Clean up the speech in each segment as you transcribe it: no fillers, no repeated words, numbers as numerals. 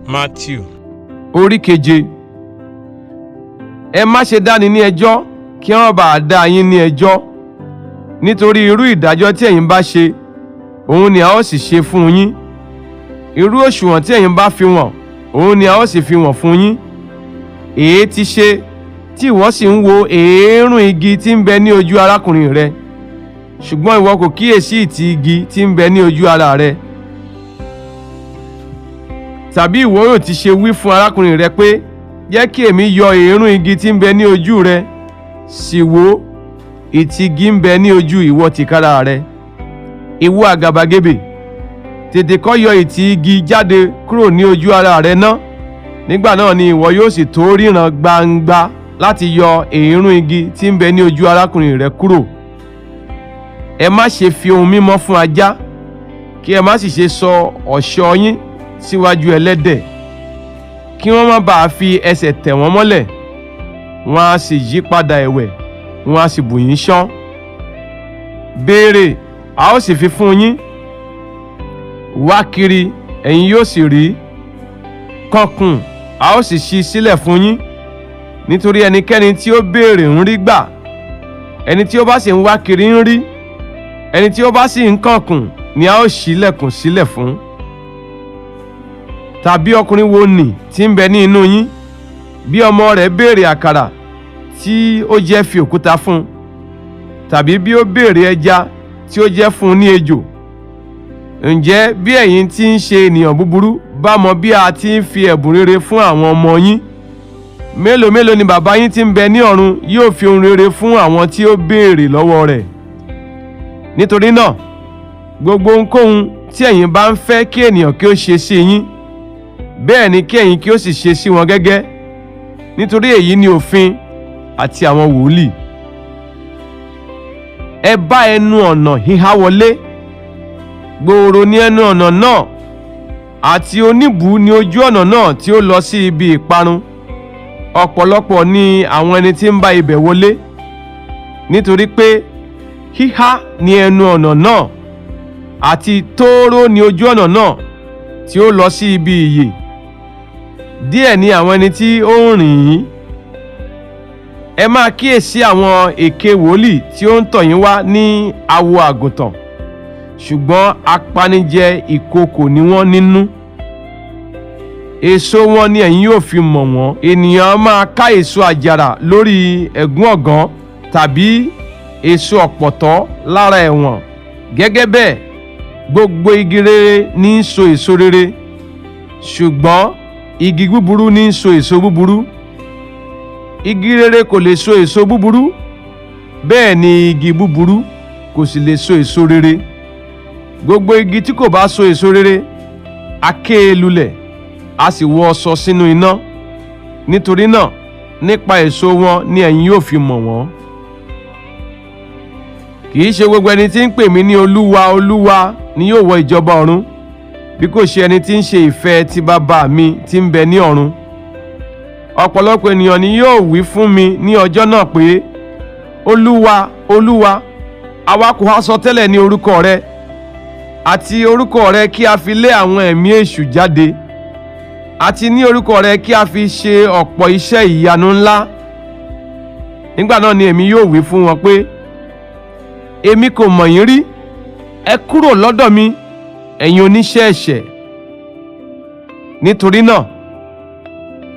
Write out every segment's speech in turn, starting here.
Matthew Orí keje. Ẹ má ṣe dáni ní ẹjọ́ kí wọ́n bá dá yín ní ẹjọ́. Nítorí irú ìdájọ́ tí ẹ̀yin bá ṣe, òun ni a ó sì ṣe fún yín. Irú òṣùwọ̀n tí ẹ̀yin bá fi wọ̀n, òun ni a ó sì fi wọ̀n fún yín. Èé ti ṣe tí ìwọ sì ń wo èérún igi tí ń bẹ ní ojú arákùnrin rẹ, ṣùgbọ́n ìwọ kò kíyèsí ìtì igi tí ń bẹ ní ojú ara rẹ. Tàbí ìwọ yóò ti ṣe wí fún arákùnrin rẹ pé, jẹ́ kí èmi yọ èérún igi tí ń bẹ ní ojú rẹ, sì wò, ìtì igi ń bẹ ní ojú ìwọ tìkára rẹ. Ìwọ àgàbàgebè, tètè kọ́ yọ ìtì igi jáde kúrò ní ojú ara rẹ ná. Nígbà náà ni ìwọ yóò sì tó ríran gbangba láti yọ èérún igi tí ń bẹ ní ojú arákùnrin rẹ kúrò. Ẹ má ṣe fi ohun mímọ́ fún ajá, kí ẹ má sì ṣe sọ ọ̀ṣọ́ yín síwájú ẹlẹ́dẹ̀, kí wọ́n má bàa fi ẹsẹ̀ tẹ̀ wọ́n mọ́lẹ̀, wọ́n á sì yí padà ẹ̀wẹ̀, wọ́n á sì bù yín ṣán. Béèrè, a ó sì fi fún yín. Wá kiri, ẹ̀yin yóò sì rí. Kànkùn, a ó sì ṣí sílẹ̀ fún yín. Nítorí ẹnikẹ́ni tí ó béèrè ń rí gbà, ẹni tí ó bá sì ń wá kiri ń rí, ẹni tí ó bá sì ń kànkùn ni a ó ṣílẹ̀kùn sílẹ̀ fún. Tàbí ọkùnrin wo nì tí ń bẹ ní inú yín, bí ọmọ rẹ̀ béèrè àkàrà tí ó jẹ́ fi òkúta fún un, tàbí bí ó béèrè ẹja tí ó jẹ́ fún un ní ejò? Ǹjẹ́ bí ẹ̀yin tí ń ṣe ènìyàn búburú bá mọ bí a ti ń fi ẹ̀bùn rere fún àwọn ọmọ yín, mélòó mélòó ni bàbá yín tí ń bẹ ní ọ̀run yóò fi ohun rere fún àwọn tí ó béèrè lọ́wọ́ rẹ̀? Nítorí náà, gbogbo ohunkóhun tí ẹ̀yin bá ń fẹ́ kí ènìyàn kí ó ṣe sí yín, bẹ́ẹ̀ ni kí ẹ̀yin kí ó sì ṣe sí wọn gẹ́gẹ́. Nítorí èyí ni òfin àti àwọn wòlíì. Ẹ bá ẹnu ọ̀nà híhá wọlé. Gbòòrò ní ẹnu ọ̀nà náà, àti oníbùú ní ojú ọ̀nà náà tí ó lọ sí ibi ìparun. Ọ̀pọ̀lọpọ̀ ni àwọn ẹni tí ń bá ibẹ̀ wọlé. Nítorí pé híhá ní ẹnu ọ̀nà náà, àti tóóró ní ojú ọ̀nà náà tí ó lọ sí ibi ìyè. Díẹ̀ ni àwọn ẹni tí ó ń rìn ín. Ẹ máa kíyèsí àwọn èké wòlíì tí ó ń tọ̀ yín wá ní awọ àgùntàn, ṣùgbọ́n apanijẹ ìkookò ni wọ́n nínú. Èso wọn ni ẹ̀yin yóò fi mọ̀ wọ́n. Ènìyàn máa ká èso àjàrà lórí ẹ̀gún ọ̀gàn tàbí èso ọ̀pọ̀tọ́ lára ẹ̀wọ̀n. Gẹ́gẹ́ bẹ́ẹ̀, gbogbo igi rere ní í so èso rere, ṣùgbọ́n igi búburú ní í so èso búburú. Igi rere kò lè so èso búburú, bẹ́ẹ̀ ni igi búburú kò sì lè so èso rere. Gbogbo igi tí kò bá so èso rere, a ké e lulẹ̀, a sì wọ́ ọ sọ sínú iná. Nítorí náà, nípa èso wọn ni ẹ̀yin yóò fi mọ̀ wọ́n. Kì í ṣe gbogbo ẹni tí ń pè mí ní Olúwa, Olúwa ni yóò wọ ìjọba ọ̀run, bí kò ṣe ẹni tí ń ṣe ìfẹ́ ti Bàbá mi tí ń bẹ ní ọ̀run. Ọ̀pọ̀lọpọ̀ ènìyàn ni yóò wí fún mi ní ọjọ́ náà pé, Olúwa, Olúwa, àwa kò há sọ tẹ́lẹ̀ ní orúkọ rẹ, àti orúkọ rẹ kí a fi lé àwọn ẹ̀mí èṣù jáde, àti ní orúkọ rẹ kí a fi ṣe ọ̀pọ̀ iṣẹ́ ìyanu ńlá? Nígbà náà ni èmi yóò wí fún wọn pé, èmi kò mọ̀ yín rí, ẹ kúrò lọ́dọ̀ mi, ẹ̀yin oníṣẹ́ ẹ̀ṣẹ̀. Nítorí náà,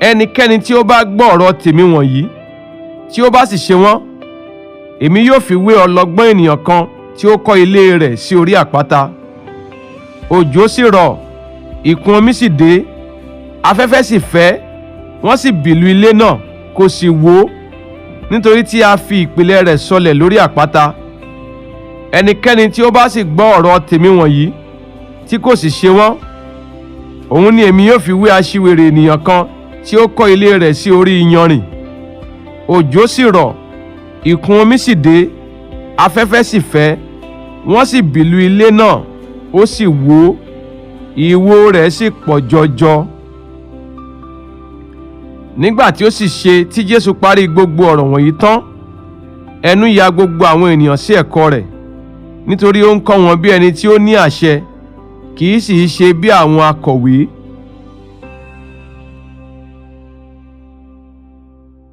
ẹnikẹ́ni tí ó bá gbọ́ ọ̀rọ̀ tèmi wọ̀nyí, tí ó bá sì ṣe wọ́n, èmi yóò fi wé ọlọ́gbọ́n ènìyàn kan tí ó kọ́ ilé rẹ̀ sí orí àpáta. Òjò sì rọ̀, ìkún omi sì dé, afẹ́fẹ́ sì fẹ́, wọ́n sì bìlù ilé náà, kò sì wó, nítorí tí a fi ìpìlẹ̀ rẹ̀ sọlẹ̀ lórí àpáta. Ẹnikẹ́ni tí ó bá sì gbọ́ ọ̀rọ̀ tèmi wọ̀nyí, tí kò sì ṣe wọ́n, òun ni èmi yóò fi wé aṣiwèrè ènìyàn kan tí ó kọ́ ilé rẹ̀ sí orí iyanrìn. Òjò sì rọ̀, ìkún omi sì dé, afẹ́fẹ́ sì fẹ́, wọ́n sì bìlù ilé náà, ó sì wó, ìwó rẹ̀ sì pọ̀ jọjọ. Nígbà tí ó sì ṣe tí Jésù parí gbogbo ọ̀rọ̀ wọ̀nyí tán, ẹnu ya gbogbo àwọn ènìyàn sí ẹ̀kọ́ rẹ̀, nítorí ó ń kọ́ wọn bí ẹni tí ó ní àṣẹ, kì í sì í ṣe bí àwọn akọ̀wé.